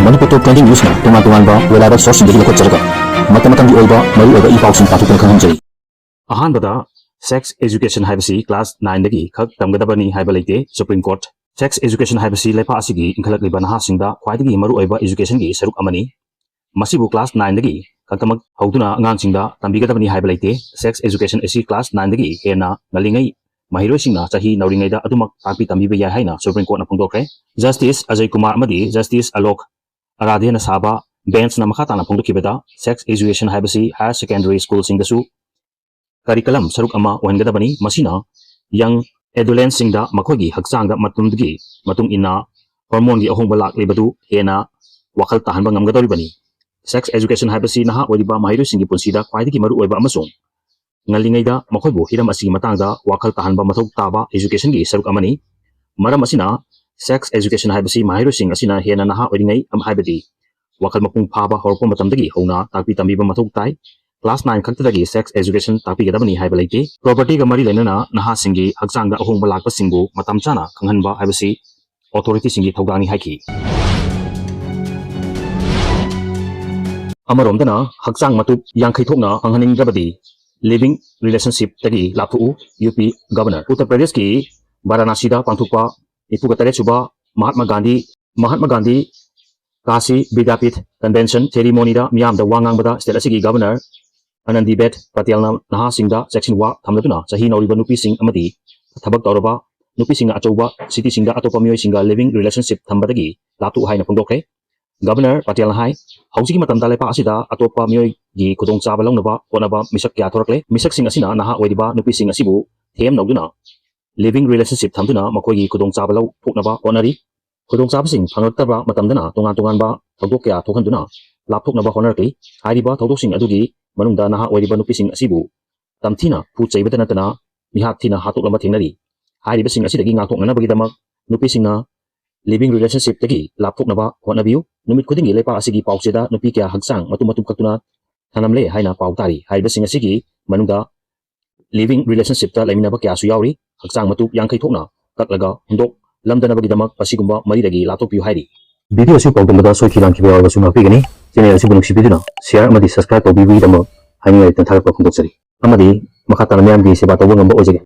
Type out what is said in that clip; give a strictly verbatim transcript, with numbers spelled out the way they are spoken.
ꯃꯅꯤꯄꯨꯔ ꯇꯣꯞ trending ꯅ꯭ꯌꯨꯁꯅ ꯇꯣꯉꯥꯟ ꯇꯣꯉꯥꯟꯕ reliable ꯁꯣꯔꯁꯁꯤꯡꯗꯒꯤ ꯂꯧꯈꯠꯆꯔꯒ ꯃꯇꯝ ꯃꯇꯝꯒꯤ ꯑꯣꯏꯕ ꯃꯔꯨꯑꯣꯏꯕ ꯏ ꯄꯥꯎꯁꯤꯡ ꯄꯥꯊꯣꯛꯇꯨꯅ ꯈꯪꯍꯟꯖꯔꯤ꯫ ꯑꯍꯥꯟꯕꯗ, ꯁꯦꯛꯁ ꯑꯦꯖꯨꯀꯦꯁꯟ ꯍꯥꯏꯕꯁꯤ ꯀ꯭ꯂꯥꯁ ꯅꯥꯏꯟꯗꯒꯤ ꯈꯛ ꯇꯝꯒꯗꯕꯅꯤ ꯍꯥꯏꯕ ꯂꯩꯇꯦ꯫ ꯁꯨꯄ꯭ꯔꯤꯝ ꯀꯣꯔꯠ, ꯁꯦꯛꯁ ꯑꯦꯖꯨꯀꯦꯁꯟ ꯍꯥꯏꯕꯁꯤ ꯂꯩꯄꯥꯛ ꯑꯁꯤꯒꯤ ꯏꯟꯈꯠꯂꯛꯂꯤꯕ ꯅꯍꯥꯁꯤꯡꯗ ꯈ꯭ꯋꯥꯏꯗꯒꯤ ꯃꯔꯨꯑꯣꯏꯕ ꯑꯦꯖꯨꯀꯦꯁꯟꯒꯤ ꯁꯔꯨꯛ ꯑꯃꯅꯤ꯫ ꯃꯁꯤꯕꯨ ꯀ꯭ꯂꯥꯁ ꯅꯥꯏꯟꯗꯒꯤ ꯈꯛꯇꯃꯛ ꯍꯧꯗꯨꯅ ꯑꯉꯥꯡꯁꯤꯡꯗ ꯇꯝꯕꯤꯒꯗꯕꯅꯤ ꯍꯥꯏꯕ ꯂꯩꯇꯦ꯫ ꯁꯦꯛꯁ ꯑꯦꯖꯨꯀꯦꯁꯟ ꯑꯁꯤ ꯀ꯭ꯂꯥꯁ ꯅꯥꯏꯟꯗꯒꯤ ꯍꯦꯟꯅ ꯉꯜꯂꯤꯉꯩ ꯃꯍꯩꯔꯣꯏꯁꯤꯡꯅ ꯆꯍꯤ ꯅꯧꯔꯤꯉꯩꯗ ꯑꯗꯨꯃꯛ ꯇꯥꯛꯄꯤ ꯇꯝꯕꯤꯕ ꯌꯥꯏ ꯍꯥꯏꯅ ꯁꯨꯄ꯭ꯔꯤꯝ ꯀꯣꯔꯠꯅ ꯐꯣꯡꯗꯣꯛꯈ꯭ꯔꯦ꯫ ꯖꯁꯇꯤꯁ ꯑꯖꯌ ꯀꯨꯃꯥꯔ ꯑꯃꯗꯤ ꯖꯁꯇꯤꯁ ꯑꯂꯣꯛ ꯑꯔꯥꯙꯦꯅ ꯁꯥꯕ ꯕꯦꯟꯁꯅ ꯃꯈꯥ ꯇꯥꯅ ꯐꯣꯡꯗꯣꯛꯈꯤꯕꯗ, ꯁꯦꯛꯁ ꯑꯦꯖꯨꯀꯦꯁꯟ ꯍꯥꯏꯕꯁꯤ ꯍꯥꯌꯔ ꯁꯦꯀꯦꯟꯗꯔꯤ ꯁ꯭ꯀꯨꯜꯁꯤꯡꯗꯁꯨ ꯀꯔꯤꯀꯂꯝ ꯁꯔꯨꯛ ꯑꯃ ꯑꯣꯏꯍꯟꯒꯗꯕꯅꯤ꯫ ꯃꯁꯤꯅ ꯌꯪ ꯑꯦꯗꯣꯂꯦꯟꯁꯁꯤꯡꯗ ꯃꯈꯣꯏꯒꯤ ꯍꯛꯆꯥꯡꯗ ꯃꯇꯝꯗꯨꯒꯤ ꯃꯇꯨꯡ ꯏꯟꯅ ꯍꯣꯔꯃꯣꯟꯒꯤ ꯑꯍꯣꯡꯕ ꯂꯥꯛꯂꯤꯕꯗꯨ ꯍꯦꯟꯅ ꯋꯥꯈꯜ ꯇꯥꯍꯟꯕ ꯉꯝꯒꯗꯧꯔꯤꯕꯅꯤ꯫ ꯁꯦꯛꯁ ꯑꯦꯖꯨꯀꯦꯁꯟ ꯍꯥꯏꯕꯁꯤ ꯅꯍꯥ ꯑꯣꯏꯔꯤꯕ ꯃꯍꯩꯔꯣꯏꯁꯤꯡꯒꯤ ꯄꯨꯟꯁꯤꯗ ꯈ꯭ꯋꯥꯏꯗꯒꯤ ꯃꯔꯨꯑꯣꯏꯕ ꯑꯃꯁꯨꯡ ꯉꯜꯂꯤꯉꯩꯗ ꯃꯈꯣꯏꯕꯨ ꯍꯤꯔꯝ ꯑꯁꯤꯒꯤ ꯃꯇꯥꯡꯗ ꯋꯥꯈꯜ ꯇꯥꯍꯟꯕ ꯃꯊꯧ ꯇꯥꯕ ꯑꯦꯖꯨꯀꯦꯁꯟꯒꯤ ꯁꯔꯨꯛ ꯑꯃꯅꯤ꯫ ꯃꯔꯝ ꯑꯁꯤꯅ, ꯁꯦꯛꯁ ꯑꯦꯖꯨꯀꯦꯁꯟ ꯍꯥꯏꯕꯁꯤ ꯃꯍꯩꯔꯣꯏꯁꯤꯡ ꯑꯁꯤꯅ ꯍꯦꯟꯅ ꯅꯍꯥ ꯑꯣꯏꯔꯤꯉꯩ ꯑꯃ, ꯍꯥꯏꯕꯗꯤ ꯋꯥꯈꯜ ꯃꯄꯨꯡ ꯐꯥꯕ ꯍꯧꯔꯛꯄ ꯃꯇꯝꯗꯒꯤ ꯍꯧꯅ ꯇꯥꯛꯄꯤ ꯇꯝꯕꯤꯕ ꯃꯊꯧ ꯇꯥꯏ꯫ ꯀ꯭ꯂꯥꯁ ꯅꯥꯏꯟ ꯈꯛꯇꯗꯒꯤ ꯁꯦꯛꯁ ꯑꯦꯖꯨꯀꯦꯁꯟ ꯇꯥꯛꯄꯤꯒꯗꯕꯅꯤ ꯍꯥꯏꯕ ꯂꯩꯇꯦ꯫ ꯄ꯭ꯔꯣꯄꯔꯇꯤꯒ ꯃꯔꯤ ꯂꯩꯅꯅ ꯅꯍꯥꯁꯤꯡꯒꯤ ꯍꯛꯆꯥꯡꯗ ꯑꯍꯣꯡꯕ ꯂꯥꯛꯄꯁꯤꯡꯕꯨ ꯃꯇꯝ ꯆꯥꯅ ꯈꯪꯍꯟꯕ ꯍꯥꯏꯕꯁꯤ ꯑꯣꯊꯣꯔꯤꯇꯤꯁꯤꯡꯒꯤ ꯊꯧꯗꯥꯡꯅꯤ ꯍꯥꯏꯈꯤ꯫ ꯑꯃꯔꯣꯝꯗꯅ, ꯍꯛꯆꯥꯡ ꯃꯇꯨꯞ ꯌꯥꯡꯈꯩ ꯊꯣꯛꯅ ꯐꯪꯍꯟꯅꯤꯡꯗ꯭ꯔꯕꯗꯤ ꯂꯤꯚꯤꯡ ꯔꯤꯂꯦꯁꯟꯁꯤꯞꯇꯒꯤ ꯂꯥꯞꯊꯣꯛꯎ꯫ ꯌꯨ ꯄꯤ ꯒꯚꯔꯅꯔ꯫ ꯎꯠꯇꯔ ꯄ꯭ꯔꯗꯦꯁꯀꯤ ꯕꯥꯔꯥꯅꯥꯁꯤꯗ ꯄꯥꯡꯊꯣꯛꯄ ꯅꯤꯐꯨꯒ ꯇꯔꯦꯠ ꯁꯨꯕ ꯃꯍꯥꯠꯃ ꯒꯥꯟꯙꯤ, ꯃꯍꯥꯠꯃ ꯒꯥꯟꯙꯤ ꯀꯥꯁꯤ ꯕꯤꯗ꯭ꯌꯥꯄꯤꯊ ꯀꯟꯚꯦꯟꯁꯟ ꯁꯦꯔꯤꯃꯣꯅꯤꯗ ꯃꯤꯌꯥꯝꯗ ꯋꯥ ꯉꯥꯡꯕꯗ ꯁ꯭ꯇꯦꯠ ꯑꯁꯤꯒꯤ ꯒꯚꯔꯅꯔ ꯑꯅꯟꯗꯤꯕꯦꯠ ꯄꯇꯦꯜꯅ ꯅꯍꯥꯁꯤꯡꯗ ꯆꯦꯛꯁꯤꯟꯋꯥ ꯊꯝꯂꯗꯨꯅ ꯆꯍꯤ ꯅꯧꯔꯤꯕ ꯅꯨꯄꯤꯁꯤꯡ ꯑꯃꯗꯤ ꯊꯕꯛ ꯇꯧꯔꯕ ꯅꯨꯄꯤꯁꯤꯡꯅ ꯑꯆꯧꯕ ꯁꯤꯇꯤꯁꯤꯡꯗ ꯑꯇꯣꯞꯄ ꯃꯤꯑꯣꯏꯁꯤꯡꯒ ꯂꯤꯚꯤꯡ ꯔꯤꯂꯦꯁꯟꯁꯤꯞ ꯊꯝꯕꯗꯒꯤ ꯂꯥꯞꯊꯣꯛꯎ ꯍꯥꯏꯅ ꯐꯣꯡꯗꯣꯛꯈ꯭ꯔꯦ꯫ ꯒꯚꯔꯅꯔ ꯄꯇꯦꯜꯅ ꯍꯥꯏ, ꯍꯧꯖꯤꯛꯀꯤ ꯃꯇꯝꯗ ꯂꯩꯄꯥꯛ ꯑꯁꯤꯗ ꯑꯇꯣꯞꯄ ꯃꯤꯑꯣꯏꯒꯤ ꯈꯨꯗꯣꯡꯆꯥꯕ ꯂꯧꯅꯕ ꯍꯣꯠꯅꯕ ꯃꯤꯁꯛ ꯀꯌꯥ ꯊꯣꯔꯛꯂꯦ꯫ ꯃꯤꯁꯛꯁꯤꯡ ꯑꯁꯤꯅ ꯅꯍꯥ ꯑꯣꯏꯔꯤꯕ ꯅꯨꯄꯤꯁꯤꯡ ꯑꯁꯤꯕꯨ ꯊꯦꯝ ꯅꯧꯗꯨꯅ ꯂꯤꯚꯤꯡ ꯔꯤꯂꯦꯁꯟꯁꯤꯞ ꯊꯝꯗꯨꯅ ꯃꯈꯣꯏꯒꯤ ꯈꯨꯗꯣꯡꯆꯥꯕ ꯂꯧꯊꯣꯛꯅꯕ ꯍꯣꯠꯅꯔꯤ꯫ ꯈꯨꯗꯣꯡꯆꯥꯕꯁꯤꯡ ꯐꯪꯂꯛꯇꯕ ꯃꯇꯝꯗꯅ ꯇꯣꯉꯥꯟ ꯇꯣꯉꯥꯟꯕ ꯊꯧꯗꯣꯛ ꯀꯌꯥ ꯊꯣꯛꯍꯟꯗꯨꯅ ꯂꯥꯞꯊꯣꯛꯅꯕ ꯍꯣꯠꯅꯔꯛꯂꯤ꯫ ꯍꯥꯏꯔꯤꯕ ꯊꯧꯗꯣꯛꯁꯤꯡ ꯑꯗꯨꯒꯤ ꯃꯅꯨꯡꯗ ꯅꯍꯥ ꯑꯣꯏꯔꯤꯕ ꯅꯨꯄꯤꯁꯤꯡ ꯑꯁꯤꯕꯨ ꯇꯝꯊꯤꯅ ꯐꯨ ꯆꯩꯕꯇ ꯅꯠꯇꯅ ꯃꯤꯍꯥꯠ ꯊꯤꯅ ꯍꯥꯠꯇꯣꯛꯂꯝꯕ ꯊꯦꯡꯅꯔꯤ꯫ ꯍꯥꯏꯔꯤꯕꯁꯤꯡ ꯑꯁꯤꯗꯒꯤ ꯉꯥꯛꯊꯣꯛꯅꯅꯕꯒꯤꯗꯃꯛ ꯅꯨꯄꯤꯁꯤꯡꯅ ꯂꯤꯚꯤꯡ ꯔꯤꯂꯦꯁꯟꯁꯤꯞꯇꯒꯤ ꯂꯥꯞꯊꯣꯛꯅꯕ ꯍꯣꯠꯅꯕꯤꯌꯨ꯫ ꯅꯨꯃꯤꯠ ꯈꯨꯗꯤꯡꯒꯤ ꯂꯩꯄꯥꯛ ꯑꯁꯤꯒꯤ ꯄꯥꯎꯆꯦꯗ ꯅꯨꯄꯤ ꯀꯌꯥ ꯍꯛꯆꯥꯡ ꯃꯇꯨꯝ ꯃꯇꯨꯝ ꯀꯛꯇꯨꯅ ꯊꯅꯝꯂꯦ ꯍꯥꯏꯅ ꯄꯥꯎ ꯇꯥꯔꯤ꯫ ꯍꯥꯏꯔꯤꯕꯁꯤꯡ ꯑꯁꯤꯒꯤ ꯃꯅꯨꯡꯗ ꯂꯤꯚꯤꯡ ꯔꯤꯂꯦꯁꯟꯁꯤꯞꯇ ꯂꯩꯃꯤꯟꯅꯕ ꯀꯌꯥꯁꯨ ꯌꯥꯎꯔꯤ꯫ ꯍꯛꯆꯥꯡ ꯃꯇꯨ ꯌꯥꯡꯈꯩ ꯊꯣꯛꯅ ꯀꯛꯂꯒ ꯍꯨꯟꯗꯣꯛꯂꯝꯗꯅꯕꯒꯤꯗꯃꯛ ꯃꯁꯤꯒꯨꯝꯕ ꯃꯔꯤꯗꯒꯤ ꯂꯥꯞꯊꯣꯛꯄꯤꯌꯨ ꯍꯥꯏꯔꯤ꯫ Video ꯑꯁꯤ ꯄꯥꯎꯗꯝꯕꯗ ꯁꯣꯏꯈꯤ ꯂꯥꯟꯈꯤꯕ ꯌꯥꯎꯔꯕꯁꯨ ꯉꯥꯛꯄꯤꯒꯅꯤ꯫ Channel ꯑꯁꯤꯕꯨ ꯅꯨꯡꯁꯤꯕꯤꯗꯨꯅ share ꯑꯃꯗꯤ subscribe ꯇꯧꯕꯤꯕꯒꯤꯗꯃꯛ ꯍꯥꯏꯅꯤꯡꯉꯥꯏ ꯂꯩꯇꯅ ꯊꯥꯒꯠꯄ ꯐꯣꯡꯗꯣꯛꯆꯔꯤ꯫ ꯑꯃꯗꯤ ꯃꯈꯥ ꯇꯥꯅ ꯃꯤꯌꯥꯝꯒꯤ ꯁꯦꯕꯥ ꯇꯧꯕ ꯉꯝꯕ ꯑꯣꯏꯖꯒꯦ꯫